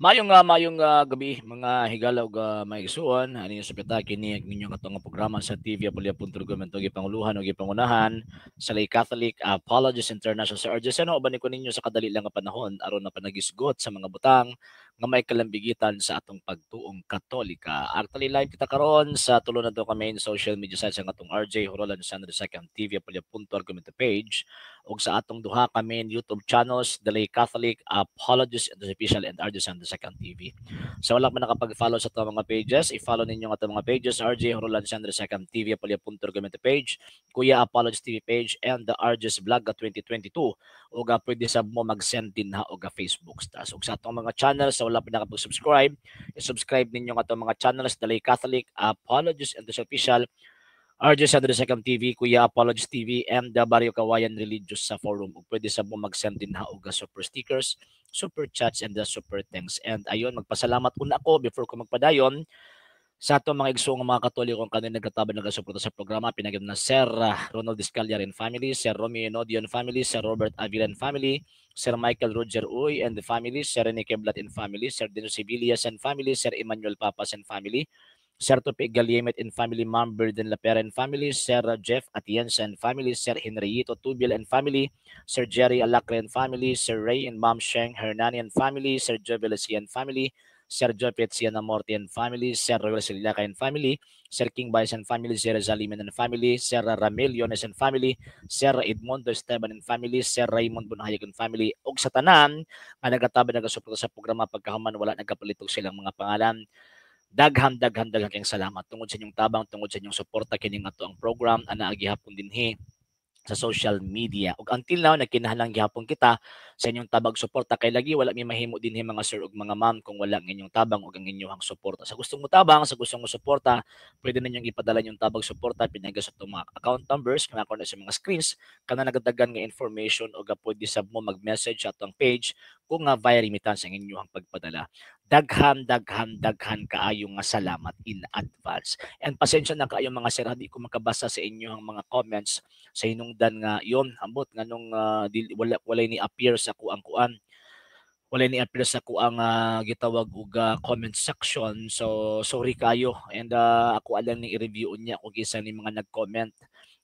Maayong gabi, mga higala ug mga igsuon, ani sa pita kini ang inyong atong programa sa TV Apolya Argumento, gipanguluhan o gipangunahan sa Lay Catholic Apologists International sa RJ Seno. Uban ko ninyo sa kadali lang nga panahon aron na panagisgot sa mga butang nga may kalambigitan sa atong pagtuong Katolika. Actually, live kita karon sa tulo na to ka main social media sites: ang atong RJ Jorolan Sandro Second TV Apolya Argumento page ug sa atong duha ka main YouTube channels, The Lay Catholic Apologists Official and RJ Sandro Second TV. Sa wala pa nakapag-follow sa atong mga pages, i-follow ninyo ang atong mga pages: RJ Jorolan Sandro Second TV Apolya Argumento page, Kuya Apologists TV page, and the RJ's Vlog 2022. Ug pwede sab mo mag-send din ha og Facebook stars. Ug sa atong mga channels, sa wala pa nakapag-subscribe, i-subscribe ninyo ang atong mga channels: The Lay Catholic Apologists and the Official, RJ Sandro Second TV, Kuya Apologists TV, and the Barrio Kawayan Religious sa forum. Ug pwede sab mo mag-send din ha og super stickers, super chats, and the super thanks. And ayun, magpasalamat una ko before ko magpadayon sa atong mga igsoong mga Katoliko kung kanino nagkatabang nagasuporta sa programa. Pinagyan na Sir Ronald Discaliar and family, Sir Romeo Nodion family, Sir Robert Avila and family, Sir Michael Roger Uy and the family, Sir Rene Keblat and family, Sir Dino Sibilias and family, Sir Emmanuel Papas and family, Sir Tope Galiemet and family, Ma'am Berden Lapera and family, Sir Jeff Atienza and family, Sir Henriito Tubil and family, Sir Jerry Alacre and family, Sir Ray and Ma'am Sheng Hernani and family, Sir Joe Valencia and family, Sir Jopet Siana Morte and family, Sir Royal Sililaca and family, Sir King Baez and family, Sir Zaliman and family, Sir Ramil Yones and family, Sir Edmundo Esteban and family, Sir Raymond Bunhayag and family, ug sa tanan nga nagatabang nagasuporta sa programa pagkahuman wala nagkapalit og silang mga pangalan. Daghan, daghan, daghan kayong salamat tungod sa inyong tabang, tungod sa inyong suporta kining ato ang program ana gihapon dinhi sa social media. Ug until now nagkinahanglan gihapon kita sa inyong tabang, suporta, kay lagi wala mi mahimo dinhi, mga sir ug mga ma'am, kung wala ang inyong tabang ug ang inyong suporta. Sa gustong mo tabang, sa gustong mo suporta, pwede ninyong ipadala inyong tabang, suporta pinaagi sa atong mga account numbers nga na sa mga screens kana nagadagan nga information, ug pwede sab mo mag-message sa atong page kung nga via remittance ang inyong pagpadala. Daghan, daghan, daghan kaayo nga salamat in advance. And pasensya na kaayo, mga sir, di ko makabasa sa inyong mga comments sa hinungdan nga yon ambot nganong wala walay ni appear sa kuang kuan, walay ni appear sa kuang gitawag og comment section. So sorry kayo and ako alang ni i-review niya kung kinsa ni mga nag-comment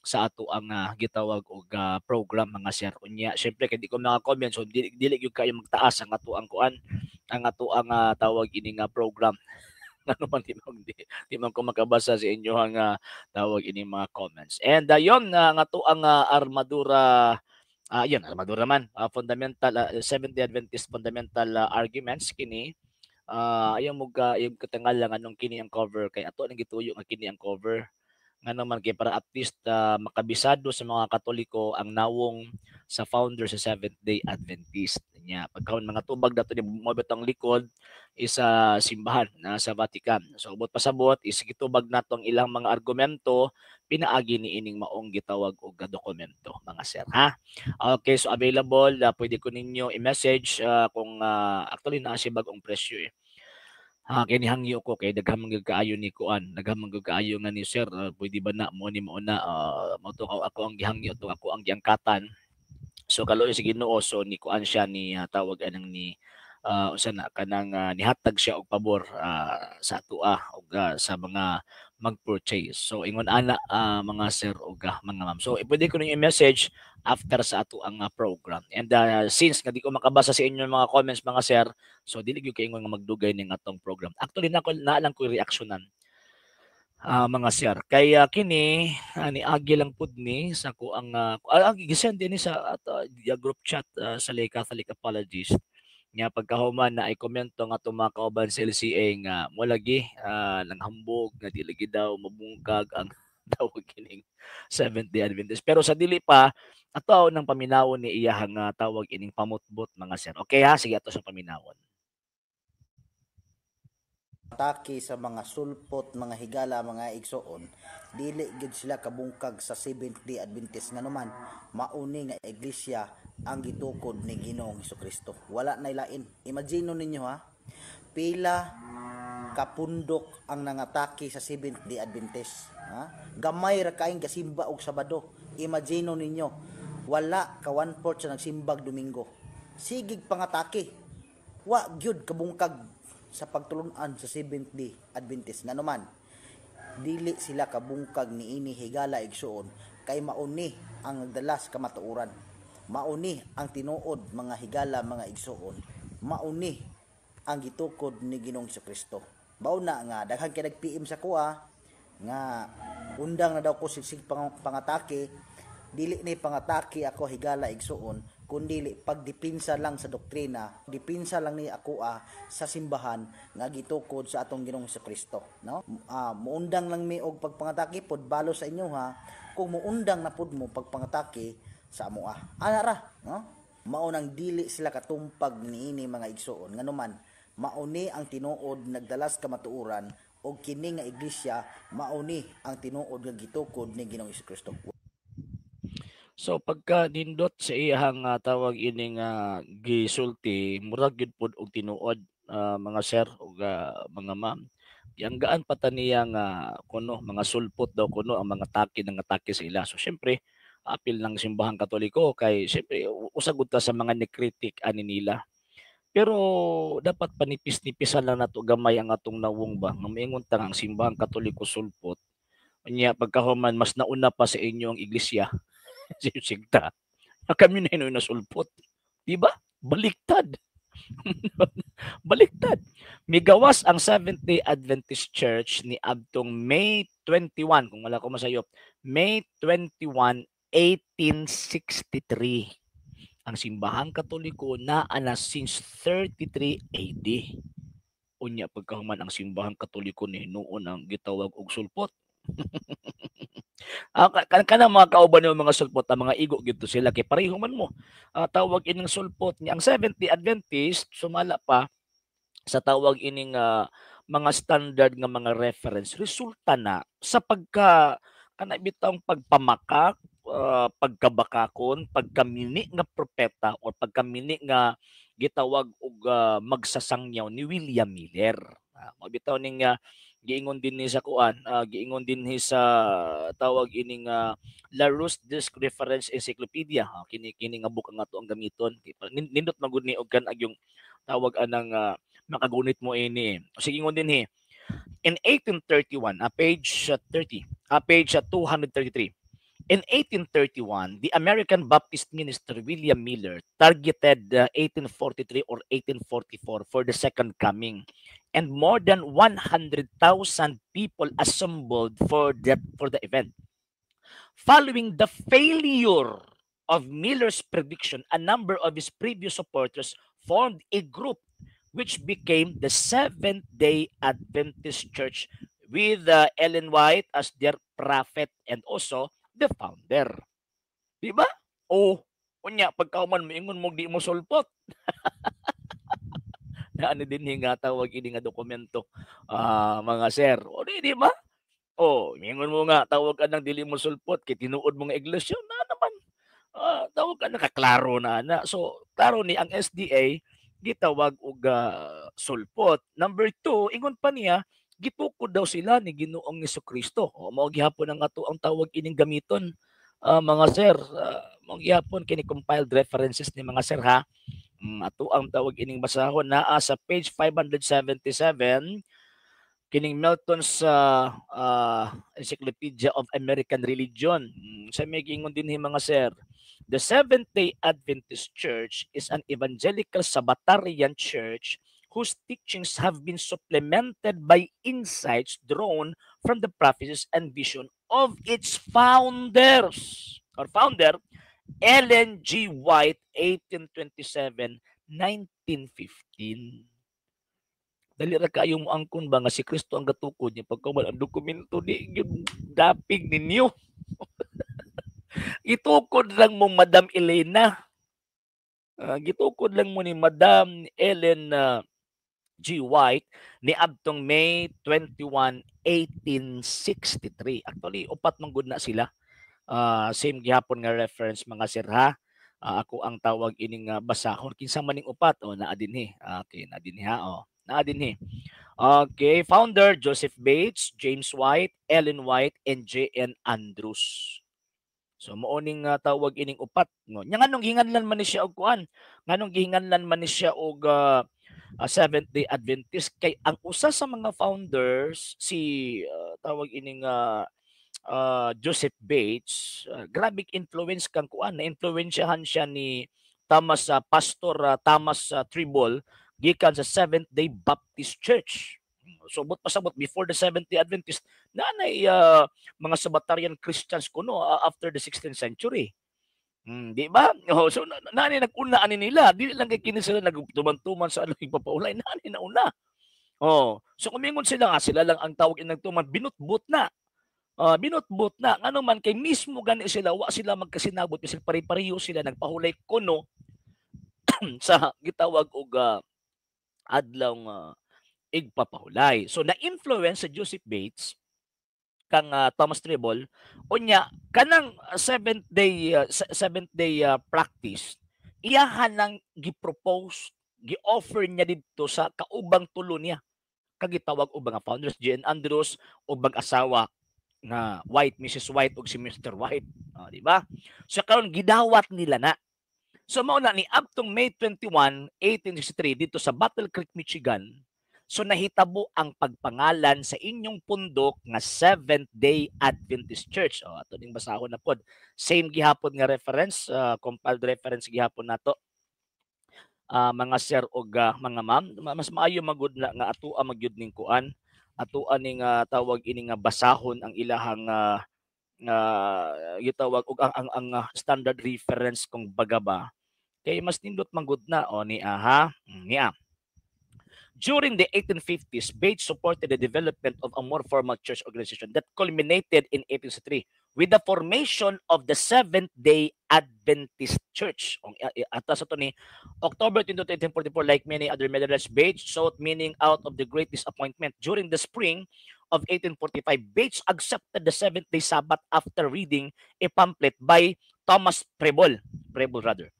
sa ato ang gitawag og program, mga sir. Unya syempre kay di ko mga comment, so dili, dili gyud kayo magtaas ang ato ang kuan, ang ato ang tawag ini nga program, ngano man di man ko makabasa sa inyo ang tawag ini mga comments. And yon nga to ang armadura, yun, armadura man, fundamental Seventh-day Adventist fundamental arguments kini. Ayaw mo ka yung katangal lang anong kini ang cover, kay ato nang gituyo nga kini ang cover, ngano man kay para at least makabisado sa mga Katoliko ang nawong sa founder sa Seventh Day Adventist nya. Pagkaon mga tubag dato ni mobet ang likod is sa simbahan na sa Vatican. So ubot pasabot is gitubag nato ang ilang mga argumento pinaagi ni ining maong gitawag og dokumento, mga sir, ha. Okay, so available, pwede ko ninyo i-message kung actually naa siya bagong presyo eh. Ha, kay nihangyo ko kay daghan man gyud kaayo ni kuan, daghan man gyud kaayo nga ni, "Sir, pwede ba na mo ni mo na?" Mao to ako ang gihangyo to, ako ang giangkatan. So kaluoy sa Ginoo, so ni kuan siya, ni tawag anang ni unsa na kanang nihatag siya og pabor sa atoa ug sa mga mag-purchase. So ingon ana, mga sir ug mga ma'am. So pwede ko ninyo i-message after sa ato ang program. And since nga di ko makabasa sa inyong mga comments, mga sir, so dili gyud kay ingon nga magdugay ning atong program. Actually na na lang ko reaksyonan, mga sir. Kay kini niagi lang pud ni sa kuang gisend din ni sa group chat sa Lay Catholic Apologist. Nya pagkahuman na ay komento nga atong mga kauban sa LCA nga mo lagi nanghambog nga dili lagi daw mabungkag ang tawag kining Seventh Day Adventist. Pero sa dili pa ato nang paminawon ni iyahang tawag ining pamutbot, mga sir. Okay ha, sige, ato sa paminawon. Atake sa mga sulpot, mga higala, mga igsoon, dili gid sila kabungkag sa Seventh Day Adventist, nganuman mauni nga iglesia ang gitukod ni Ginoong Hesukristo. Wala na lain. Imagine ninyo ha, pila kapundok ang nangatake sa Seventh Day Adventist, ha? Gamay ra kaayong gasimba og Sabado. Imagine ninyo, wala ka one fourth sa nagsimbag Domingo. Sigig pangatake. Wa gyud kabungkag sa pagtulunan sa Seventh Day Adventist, nganuman dili sila kabungkag niini, higala, igsuon, kay mauni ang nagdala sa kamatuoran, mauni ang tinuod, mga higala, mga igsuon, mauni ang gitukod ni Ginoong Kristo. Mao na nga daghan kay nag-PM sa kuha nga undang na daw ko sigsig pangatake. Dili ni pangatake ako, higala, igsuon, kundili pagdipinsa lang sa doktrina, dipinsa lang ni ako sa simbahan nga gitukod sa atong Ginoong Kristo, no? Muundang lang mi og pagpangatake pod, balo sa inyo ha kung muundang na pud mo pagpangatake sa amoa. Ana ra, no? Mao nang dili sila katumpag niini, mga igsuon, nganuman mauni ang tinuod nagdalas kamatuoran og kini nga iglesia mauni ang tinuod nga gitukod ni Ginoong Kristo. So pagka nindot sa iyang tawag ining gisulti, murag gyud pod og tinuod, mga sir ug mga ma'am. Gianggaan pa ta niya nga kuno mga sulpot daw kuno ang mga taki ng atake sa ila. So syempre apil ng Simbahang Katoliko kay syempre usa gud ta sa mga ni-critic ani nila. Pero dapat panipis-nipisan lang nato gamay ang atong nawong ba nga moingon ta nga ang Simbahang Katoliko sulpot, unya pagkahuman mas nauna pa sa inyo ang iglesia sigta. Kami na hinuon na sulpot. Di ba? Baliktad. Baliktad. Migawas ang Seventh-day Adventist Church ni adtong May 21, kung wala ko masayop, May 21, 1863. Ang Simbahang Katoliko naa na since 33 AD. Unya pagkahuman ang Simbahang Katoliko ni hinuon ang gitawag og sulpot. Kanang mga kauban nimo mga sulpot, ang mga igo gyud to sila kay pareho man mo. Tawag ining sulpot niya ang Seventh-day Adventist sumala pa sa tawag ining mga standard nga mga reference, resulta na sa pagka kana bitawng pagpamakak, pagkabakakon, pagkamini nga propeta or pagkamini nga gitawag og magsasangyaw ni William Miller. Mao bitaw ning giingon din ni sa kuan, giingon din ni sa tawag ining Larousse Disc Reference Encyclopedia. Kini kini nga book ang ato ang gamiton. Nindot man gud ni og kan yung tawag anang makagunit mo ini. Sige, ingon din hi. In 1831, page 30, page 233. In 1831, the American Baptist minister William Miller targeted 1843 or 1844 for the second coming, and more than 100,000 people assembled for the event. Following the failure of Miller's prediction, a number of his previous supporters formed a group which became the Seventh-day Adventist Church with Ellen White as their prophet and also the founder. Di ba? O, unya, pagkauman moingon mo di mo sulpot. Na ano din nga tawag ini nga dokumento, mga sir. O di ba? O, mingon mo nga tawag ka ng dili mo sulpot kay tinuod mo nga iglesia na naman. Tawag ka nakaklaro na na. So, klaro ni ang SDA gitawag og sulpot. Number 2, ingon pa niya gitukod daw sila ni Ginoong Kristo. O mao gihapon ang ato ang tawag ining gamiton, mga sir. Mao gihapon kini compiled references ni mga sir ha. Ato ang tawag ining basahon naa sa page 577 kining Milton's Encyclopedia of American Religion. Sa may giingon dinhi, mga sir, the Seventh-day Adventist Church is an evangelical Sabbatarian church whose teachings have been supplemented by insights drawn from the prophecies and vision of its founders or founder Ellen G. White, 1827 1915. Dali ra kaayo mo angkon ba nga si Kristo ang gatukod niya pagkahuman ang dokumento di gyud dapig ninyo. Gitukod lang mo Madam Elena. Gitukod lang mo ni Madam Ellen G. White ni adtong May 21, 1863. Actually, upat man gud na sila. Same gihapon nga reference, mga sir ha. Ako ang tawag ining basahon kinsa man ning upat o naa dinhi. Okay, naa dinhi ha o. Naa dinhi. Okay, founder Joseph Bates, James White, Ellen White, and J.N. Andrews. So mao ning tawag ining upat no. Nya nganong gihinganlan man ni siya og kuan? Nganong gihinganlan man ni siya og Seventh Day Adventist kay ang usa sa mga founders, si tawag ining Joseph Bates, grabe influence kang kuan, na-influensyahan siya ni Thomas Pastor Thomas Tribble gikan sa Seventh Day Baptist Church. So but pasabot before the Seventh Day Adventist naanay mga Sabbatarian Christians kuno after the 16th century. Di ba? Oh, so naanay nag-una ani nila, dili lang kay kini sila nagtuman-tuman sa ano ipapahulay, naanay nauna. Oh, so kumingon sila nga sila lang ang tawag nagtuman, binutbut na. Binutbut na ngano man kay mismo gani sila wa sila magkasinabot bisag pare-pareho sila nagpahulay kuno sa gitawag og adlaw nga igpapahulay. So na-influence sa Joseph Bates kang Thomas Tribble, unya kanang seventh day practice iyahan nang gi-propose, gi-offer niya didto sa kaubang tulo niya kag gitawag og mga founders, J.N. Andrews ug mag-asawa nga White, Mrs. White ug si Mr. White, di ba? So karon gidawat nila na. So mao na ni abtong May 21, 1863 dito sa Battle Creek, Michigan. So nahitabo ang pagpangalan sa inyong pundok nga Seventh Day Adventist Church. Oh, ato ning basahon na pod. Same gihapon nga reference, compiled reference gihapon nato. Mga sir og mga ma'am, mas maayo magud na nga atoa magyud ning kuan, atoa ning tawag ini nga basahon ang ilahang gitawag og ang standard reference kung baga ba kay mas nindot manggod na o ni aha niya. During the 1850s, Bates supported the development of a more formal church organization that culminated in 1863 with the formation of the Seventh-day Adventist Church. Atas ato ni October 22, 1844, like many other Mennonites, Bates sought meaning out of the great disappointment. During the spring of 1845, Bates accepted the seventh-day Sabbath after reading a pamphlet by Thomas Preble, Preble rather.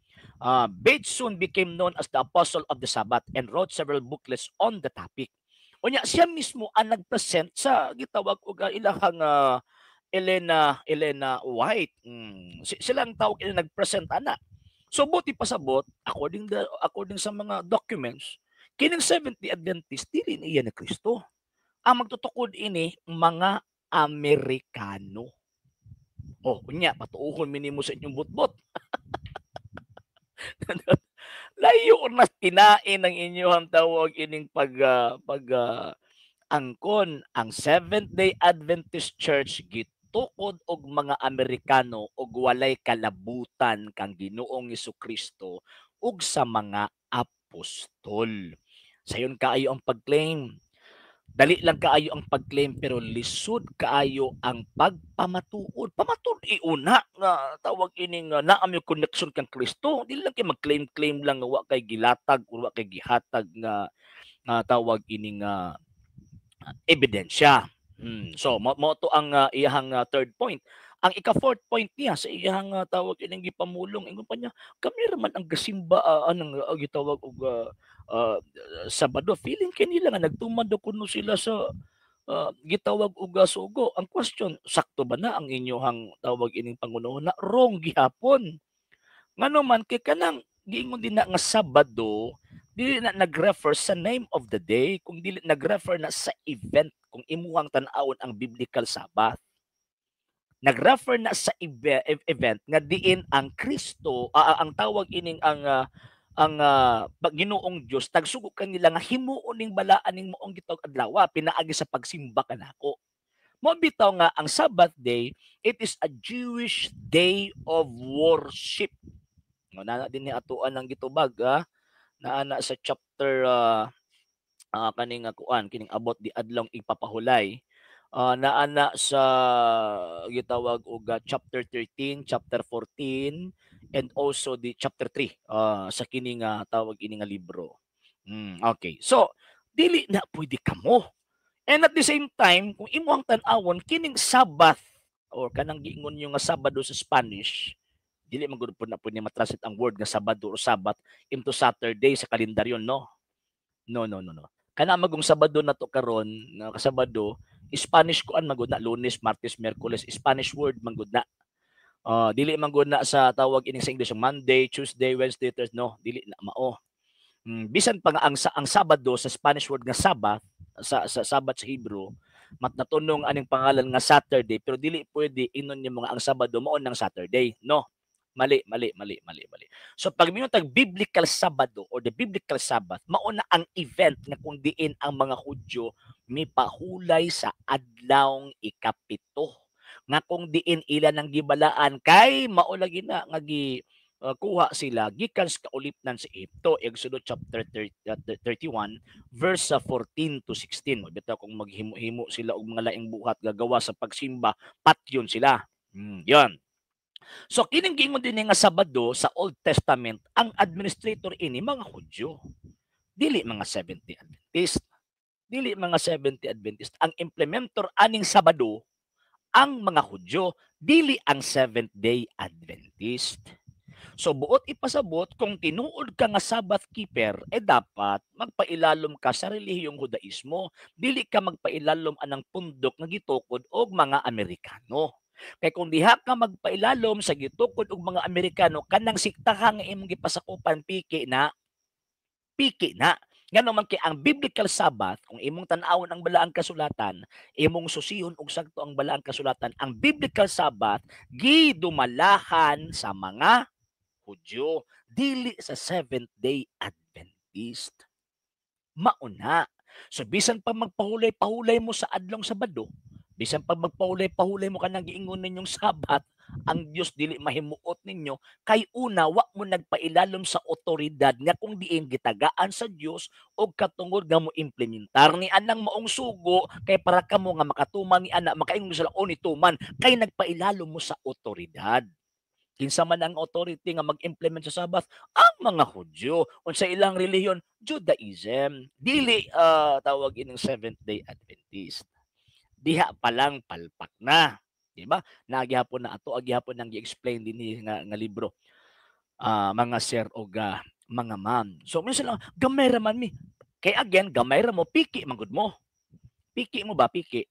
Bates soon became known as the Apostle of the Sabbath and wrote several booklets on the topic. Unya siya mismo ang nagpresent sa gitawag og ilahang Elena Elena White. Sila ang tawag ila nagpresent ana. So buti pasabot according sa mga documents, kining Seventh-day Adventist dili niya ni Kristo. Ang magtutukod ini mga Amerikano. Oh, unya patuohon mi nimo sa inyong butbot. Layo na kinain ang inyong tawag ining pag angkon ang Seventh Day Adventist Church gitukod og mga Amerikano og walay kalabutan kang Ginoong Kristo ug sa mga apostol. Sayon kaayo ang pag-claim. Dali lang kaayo ang pag-claim pero lisod kaayo ang pagpamatuod. Pamatud iuna nga tawag ining naa may connection kang Kristo. Dili lang kay mag-claim-claim lang nga wa kay gilatag o wa kay gihatag nga tawag ining ebidensya. So mo to ang iyahang third point. Ang ika-fourth point niya sa iyahang tawag ining gipamulong, ingon pa niya, kami ra man ang gasimba anang gitawag og Sabado. Feeling kay nila nga nagtuman daw kuno sila sa gitawag og sugo. Ang question, sakto ba na ang inyohang tawag ining pangunahan na wrong gihapon? Ngano man kay kanang giingon din na nga Sabado dili na nag-refer sa name of the day kung dili nag-refer na sa event kung imuhang tan-awon ang biblical Sabbath. Nag-refer na sa event nga diin ang Kristo ang tawag ining ang Ginoong Dios tagsugo kanila nga himuon ning balaan ning maong gitawag adlaw pinaagi sa pagsimba kanako. Mo bitaw nga ang Sabbath day, it is a Jewish day of worship. No, naa din ni atuan ang gitubag naa na sa chapter kaning kuan kining about di adlong ipapahulay, naa na sa gitawag og chapter 13, chapter 14 and also the chapter 3 sa kini nga tawag ini nga libro. Okay. So dili na pwede kamo. And at the same time, kung imo ang tan-awon kining Sabbath or kanang giingon nyo nga Sabado sa Spanish, dili man gud pud na pwede matranslate ang word nga Sabado or Sabbath into Saturday sa kalendaryo, no. No, no, no, no. Kana magong Sabado na to karon, nga Sabado, Spanish kuan man gud na, Lunes, Martes, Miyerkules, Spanish word man gud na. Dili man gud na sa tawag ining sa English Monday, Tuesday, Wednesday, Thursday, no, dili na mao. Bisan pa nga ang Sabado sa Spanish word nga Sabbath, sa Sabbath sa Hebrew, mat natunong aning pangalan nga Saturday, pero dili pwede inon nimo nga ang Sabado mao nang Saturday. No. Mali, mali, mali, mali, mali. So pag mingon tag biblical Sabado or the biblical Sabbath, mao na ang event nga kung diin ang mga Hudyo mipahulay sa adlawng ikapito, nga kung diin ila nang gibalaan kay mao lagi na nga gi kuha sila gikan sa kaulipnan sa Ehipto, Exodo chapter 30, 31 verse 14 to 16. Bitaw kung maghimo-himo sila og mga laing buhat gagawa sa pagsimba, patyon sila. Yon. So kining giingon din nga Sabado sa Old Testament, ang administrator ini mga Hudyo. Dili mga Seventh-day Adventist. Dili mga Seventh-day Adventist. Ang implementor aning Sabado ang mga Hudyo, dili ang Seventh-day Adventist. So buot ipasabot, kung tinuod ka nga Sabbath keeper, eh dapat magpailalom ka sa relihiyong Hudaismo. Dili ka magpailalom anang pundok nga gitukod og mga Amerikano. Kay kung diha ka magpailalom sa gitukod og mga Amerikano, kanang siktaha nga imong gipasakupan, piki na. Piki na. Ngano man kay ang biblical Sabbath, kung imong tan-awon ang balaang kasulatan, imong susihon og sakto ang balaang kasulatan, ang biblical Sabbath gidumalahan sa mga Hudyo, dili sa Seventh-day Adventist. Mauna. So bisan pa magpahulay-pahulay mo sa adlong Sabado, bisan pa magpahulay-pahulay mo kanang giingon ninyong Sabat, ang Dios dili mahimuot ninyo kay una wa mo nagpailalom sa otoridad nga kung diin gitagaan sa Dios og katungod nga mo implementar ni anang maong sugo, kay para kamo nga makatuman ni ana, makaingon sila o ni tuman kay nagpailalom mo sa otoridad. Kinsa man ang authority nga mag-implement sa Sabbath? Ang mga Hudyo. Unsa ilang relihiyon? Judaism. Dili tawag ining Seventh-day Adventist. Diha pa lang palpak na, di ba? Nagihapon na ato, agihapon nang gi-explain dinhi nga libro. Mga sir og mga ma'am. So minsan lang gamay ra man mi. Kay again, gamay ra mo, piki man gud mo. Piki mo ba, piki?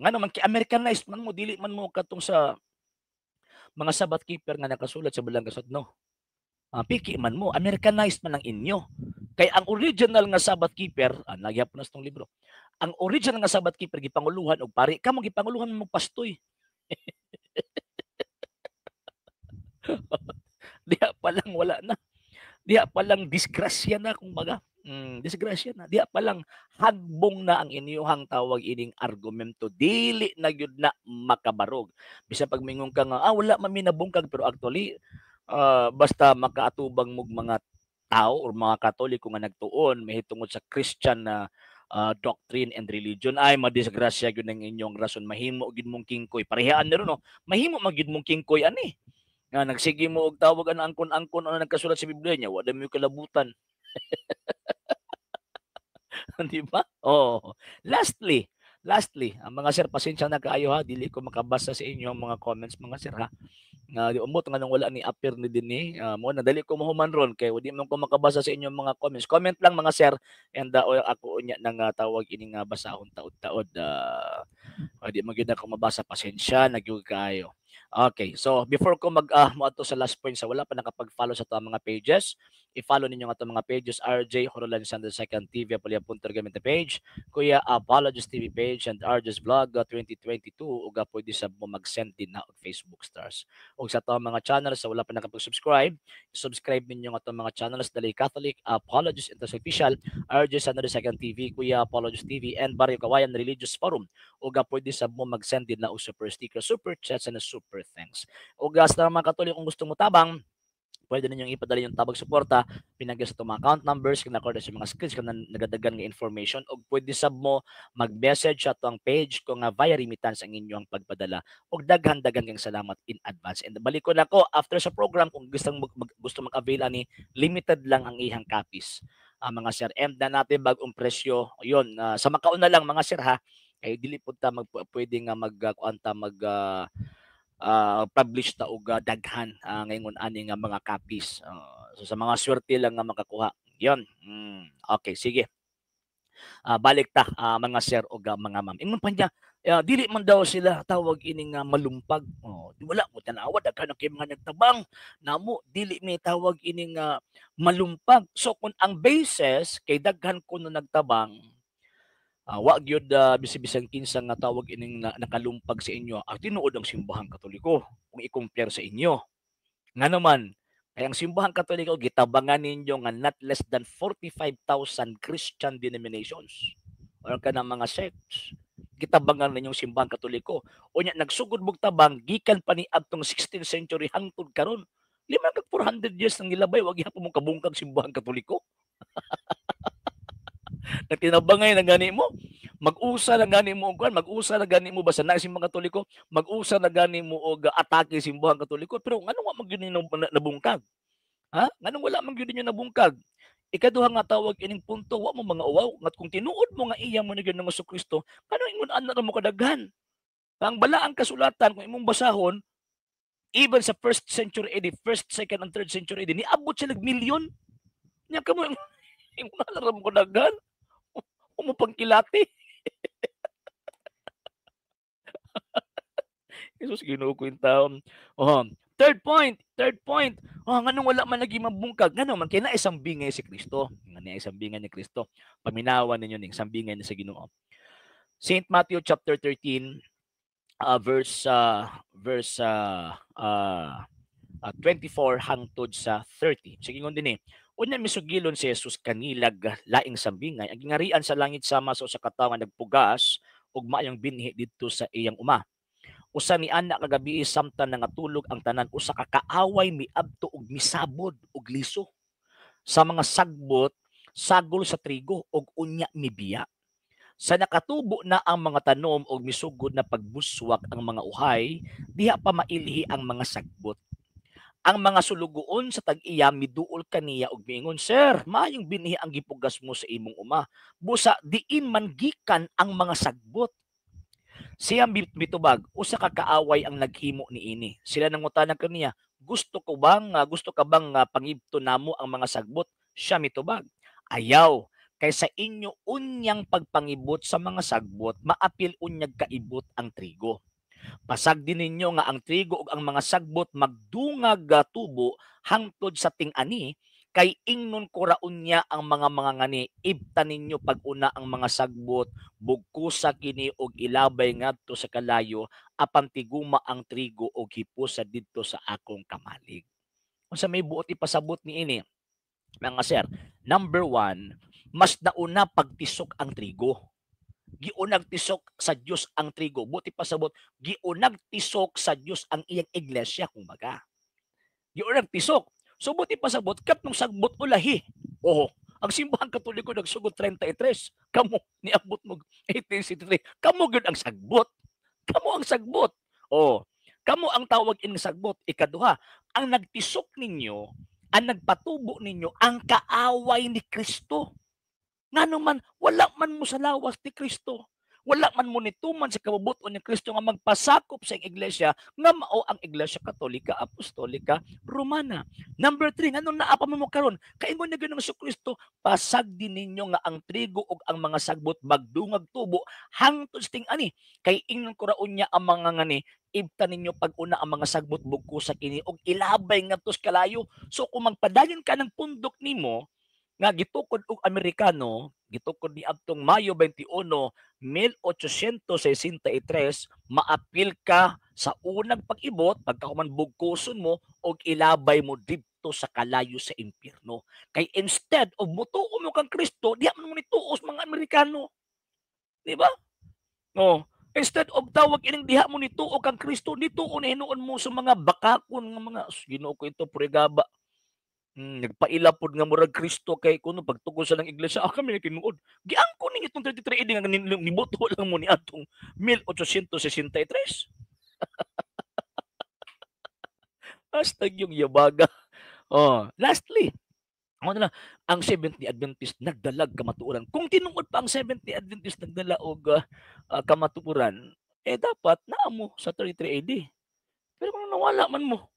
Ngano man kay Americanized man mo, dili man mo katong sa mga Sabbath keeper nga nakasulat sa balang kasot, no. Piki man mo, Americanized man ang inyo. Kay ang original nga Sabbath keeper, nagyapon na sa tong libro. Ang original nga Sabbath keeper gipanguluhan og pari, kamo gipanguluhan mo pastoy. Diha pa lang wala na. Diha pa lang disgrasya na kumbaga. Disgrasya na. Diha pa lang hagbong na ang inyuhang tawag ining argumento. Dili na gyud na makabarog. Bisan pag mingon ka nga wala man mi nabungkag, pero actually basta makaatubang mog mga tao or mga Katoliko nga nagtuon mahitungod sa Christian na doctrine and religion, ay madisgrasya gyud ang inyong rason. Mahimo gyud mong kingkoy. Parehaan niro, no. Mahimo man gyud mong kingkoy ani. Nga nagsige mo og tawag ana angkon-angkon ana nagkasulat sa Biblia niya, wa mo kalabutan. Di ba? Oh. Lastly, ang mga sir, pasensya na kaayo ha, dili ko makabasa sa inyo ang mga comments mga sir ha. Nga di umot nga nung wala ni appear ni dinhi, mo na dali ko mahuman ron kay di man ko makabasa sa inyong mga comments. Comment lang mga sir and ako unya nang tawag ini nga basahon taod-taod. Di man gyud ako mabasa, pasensya na gyud kaayo. Okay, so before ko mag moadto sa last point, sa wala pa nakapag-follow sa ato mga pages, i-follow ninyo ang ato mga pages, RJ Horolan Sanders Second TV, Apolia Puntergamente page, Kuya Apologist TV page, and RJ's Vlog 2022, ug pwede sab mo mag-send din na og Facebook stars. Ug sa ato mga channels, sa wala pa nakapag-subscribe, subscribe ninyo ang ato mga channels, Dali Catholic, Apologist International Official, RJ Sanders Second TV, Kuya Apologist TV, and Barrio Kawayan Religious Forum. Ug pwede sab mo mag-send din na og super sticker, super chats, and super thanks. O gas na mga Katoliko, kung gusto mo tabang, pwede ninyong ipadala yung tabag suporta pinagya sa itong mga account numbers kung nakorda sa mga screens kung nagadagan nga information, og pwede sab mo mag-message sa atong page kung nga via remittance ang inyong pagpadala. Og daghan-daghan kang salamat in advance. And balik ko na ko after sa program kung gusto gusto mag-avail ani, limited lang ang ihang copies. Mga sir, end na natin bagong presyo. Yun, sa makauna lang mga sir ha, kay dili pud ta pwede nga mag-kuanta mag publish ta og daghan ngayon ani nga mga copies. So sa mga swerte lang nga makakuha. 'Yon. Okay, sige. Balik ta mga sir og mga ma'am. Ingon pa niya, Dili man daw sila tawag ining malumpag. Oh, di wala mo tanawa, daghan na kay mga nagtabang namo, dili mi tawag ining malumpag. So kung ang basis kay daghan kuno nagtabang, wa gyud bisan kinsa nga tawag ining nakalumpag sa inyo. Ang tinuod, ang Simbahang Katoliko kung i-compare sa inyo. Nga naman kay ang Simbahang Katoliko gitabangan ninyo nga not less than 45,000 Christian denominations or kanang mga sects, gitabangan ninyong Simbahang Katoliko. Unya nagsugod mog tabang gikan pa ni adtong 16th century hangtod karon. Lima kag 400 years nang gilabay, wa gihapon mo kabungkag Simbahang Katoliko. Nagtinabangay na gani mo, mag-usa na gani mo og kuan, mag-usa na gani mo basta na Simbahang Katoliko, mag-usa na gani mo og atake Simbahang Katoliko, pero nganong wa man gyud ninyo nabungkag? Ha? Nganong wala man gyud ninyo nabungkag? Ikaduha nga tawag ining punto, wa mo mga uwaw nga kung tinuod mo nga iya mo ni Ginoong Kristo, kanang ingon ana ra mo kadaghan. Ang balaang kasulatan, kung imong basahon, even sa first century AD, first, second, and third century AD, niabot sila milyon. Nya kamo ingon ana ra mo kadaghan. Mo pangkilati. Jesus, Ginoo ko yung taon. Oh, third point, third point. Oh, nganong wala man lagi mabungkag? Ngano man kay naay sambingay si Kristo. Nga naay sambingay ni Kristo. Paminawan ninyo ning sambingay ni sa Ginoo. Saint Matthew chapter 13 verse 24 hangtod sa 30. Sige, ngon dinhi. Unya misugilon si Jesus kanilag laing sambingay. Ang gingarian sa langit sama sa usa ka tawo nga nagpugas og maayong binhi didto sa iyang uma. Usa ni ana kagabi, samtang nangatulog ang tanan, usa ka kaaway miadto og misabod og liso sa mga sagbot sagol sa trigo og unya mibiya. Sa nakatubo na ang mga tanom og misugod na pagbuswak ang mga uhay, diha pa mailhi ang mga sagbot. Ang mga sulugoon sa tag-iya miduol kaniya og miingon, "Sir, maayong binhi ang gipugas mo sa imong uma. Busa diin man gikan ang mga sagbot?" Siya mitubag, "Usa ka kaaway ang naghimo niini." Sila nangutana kaniya, "Gusto ka bang pangibto namo ang mga sagbot?" Siya mitubag, "Ayaw, kay sa inyo unyang pagpangibot sa mga sagbot, maapil unyag kaibot ang trigo. Pasagdi ninyo nga ang trigo ug ang mga sagbot magdungag tubo hangtod sa ting-ani, kay ingnon ko ra unya ang mga mangangani, ibta ninyo pag-una ang mga sagbot, bugkusa kini og ilabay ngadto sa kalayo, apan tiguma ang trigo og hipusa didto sa akong kamalig." Unsa may buot ipasabot niini? Mga sir, number one, mas nauna pagtisok ang trigo. Giunag tisok sa Dios ang trigo. Buot ipasabot, giunag tisok sa Dios ang iyang iglesia, kumbaga. Giunag tisok. So buot ipasabot, katong sagbot ulahi. Oho, ang Simbahang Katoliko nagsugod 33. Kamo niabot mo 1863. Kamo gyud ang sagbot. Kamo ang sagbot. Oh, kamo ang tawag ining sagbot. Ikaduha, ang nagtisok ninyo, ang nagpatubo ninyo, ang kaaway ni Kristo. Ngano man wala man mo sa lawas ni Kristo. Wala man mo nituman sa kabubut-on ni Kristo nga magpasakop sa iglesia nga mao ang Iglesia Katolika Apostolika Romana. Number 3, nganong naa pa mo karon? Kaingon ni Ginoong Kristo, pasagdi ninyo nga ang trigo ug ang mga sagbot magdungag tubo hangtod sa ting-ani, kay ingnon ko ra unya ang mga ngani, ibta ninyo pag-una ang mga sagbot, bugkusa kini ug ilabay ngadto sa kalayo. So kung magpadayon ka ng pundok nimo nga gitukod og Amerikano, gitukod ni adtong Mayo 21, 1863, maapil ka sa unang pag-ibot pagkahuman bugkuson mo og ilabay mo didto sa kalayo sa impyerno. Kay instead of mutuo mo kang Kristo, diha man mo nituos mga Amerikano. Di ba? No. Instead of tawag ining diha mo nituo kang Kristo, nituo na hinuon mo sa mga bakakon nga mga, Ginoo ko ito purigaba. Nagpaila pod nga murag Kristo kay kuno pagtukod sa ng iglesia, kami ni tinuod. Giangko ninyo itong 33 AD nga niboto lang mo ni atong 1863. Hashtag yung yabaga. Oh, lastly, ano na lang, ang Seventh-day Adventist nagdalag kamatuoran. Kung tinuod pa ang Seventh-day Adventist nagdala og kamatuoran, eh dapat naa mo sa 33 AD. Pero kung nawala man mo,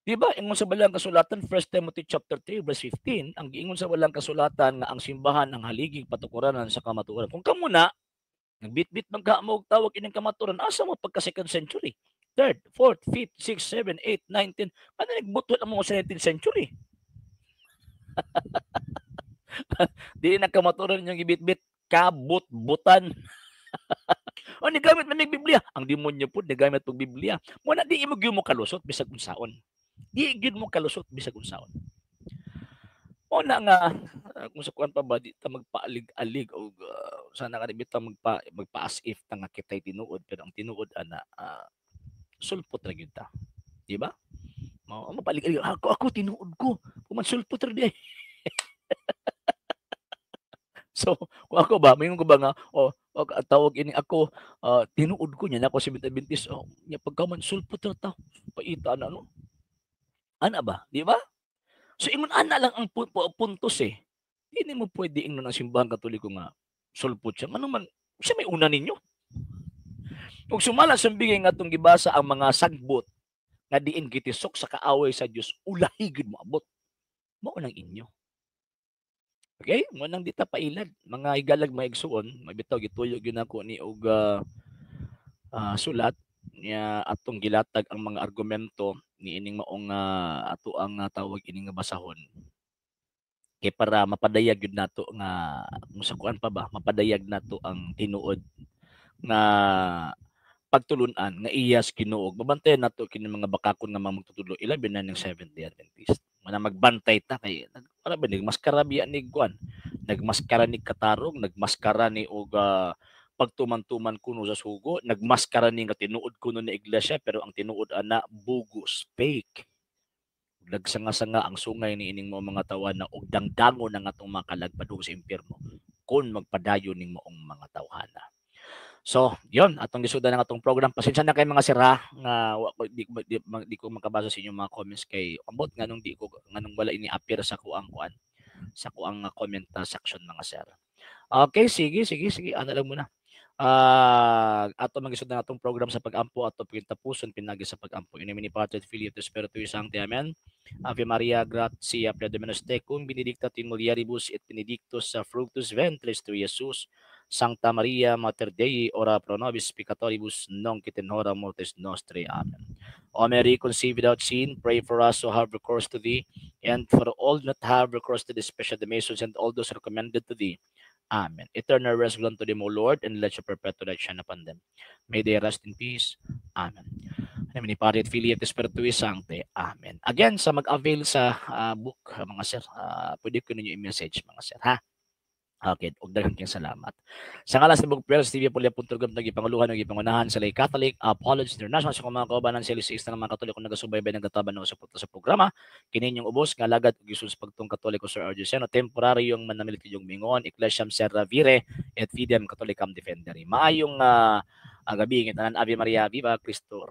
di ba? Ingon sa balang kasulatan, 1 Timothy chapter 3 verse 15, ang giingon sa balang kasulatan nga ang simbahan ang haliging patukuranan sa kamatuoran. Kung kamo na, Nagbitbit man ka mo og tawag ining kamaturan, asa mo pagka second century? Third, fourth, fifth, sixth, seven, eight, nine, 10. Ano nagbuto ang mga sa 19th century? Di na kamaturan yung ibitbit, kabut-butan. O nigamit man ning Biblia. Ang demonyo pud nigamit og Biblia. Mo na di mo gyud mo kalusot bisag unsaon. Di gyud mo kalusot bisag unsaon. O na nga kung sa kuan pa ba, di ta magpaalig-alig og sana ka bitaw magpa as if ta nga kitay tinuod, pero ang tinuod ana sulpot ra gyud ta. Di ba? Mao mapaalig-alig ako tinuod ko. Kuman sulpot ra di ay. So, kung ako ba, moingon ko ba nga, oh, og tawag ini ako, tinuod ko niya na ako si Adventist, oh, nya pagkaman sulpot ra ta. Paita na no. Ana ba, di ba? So ingon ana lang ang puntos eh. Hindi mo pwede ingnon ang Simbahang Katoliko nga sulpot siya. Ngano man siya may una ninyo. Ug sumala sa bigay nga atong gibasa ang mga sagbot nga diin gitisok sa kaaway sa Dios, ulahi gid moabot. Mao nang inyo. Okay? Mo nang di ta pailad. Mga higalag, mga igsuon, mabitaw gituyo gyud nako ni og sulat niya atong gilatag ang mga argumento niining maong ato ang tawag ini nga basahon. Kay para mapadayag gyud nato nga kung sa kuan pa ba, mapadayag nato ang tinuod nga pagtulun-an nga iya sa Ginoo. Babantayan nato kini mga bakakon nga mga magtutudlo, ilabi na ning Seventh-day Adventist. Mana magbantay ta kay para ba nagmaskara biya ni kuan, nagmaskara ni katarong, nagmaskara ni og pagtuman-tuman kuno sa sugo, nagmaskara ni nga tinuod kuno ni iglesia, pero ang tinuod ana bogus, fake. Nagsanga-sanga ang sungay ni ining mga tawana og dangdangon ang atong mga kalag padung sa impyerno kung magpadayon ning maong mga tawhana. So, yon atong gisudan ang atong program. Pasensya na kay mga sira nga wa ko di ko makabasa sa inyong mga comments kay ambot nganong di ko nganong wala ini appear sa kuang kuan sa kuang comment section, mga sir. Okay, sige, sige, sige. Ano lang muna. Ato magisud na atong program sa pag-ampo, ato pagtapuson pinagi sa pag-ampo. In nomine Patris et Filii et Spiritus Sancti. Amen. Ave Maria, gratia plena Dominus tecum, benedicta tu in mulieribus et benedictus fructus ventris tui, Jesus. Sancta Maria, Mater Dei, ora pro nobis peccatoribus, nunc et in hora mortis nostri. Amen. O Mary, conceived without sin, pray for us who have recourse to thee, and for all not have recourse to thee, especially the Masons and all those recommended to thee. Amen. Eternal rest grant to them, O Lord, and let your perpetual light shine upon them. May they rest in peace. Amen. In nomine Patris et Filii et Spiritus Sancti. Amen. Again, sa mag-avail sa book, mga sir, pwede ko ninyo i-message, mga sir, ha? Okay, ug daghang kayong salamat. Sa ngalan sa Bug Prayers TV Pulya.com, nagipanguluhan ug gipangunahan sa Lay Catholic Apologists International, sa mga kaubanan sa LCS ng mga Katoliko nagasubaybay, nagataban o suporta sa programa, kini inyong ubos nga alagad ug gisul sa pagtuong Katoliko, Sir RJ Seno, temporaryong manamilit yung mingon, Ecclesiam Servare et Fidem Catholicam Defendere. Maayong gabi tanan. Ave Maria, Viva Cristo.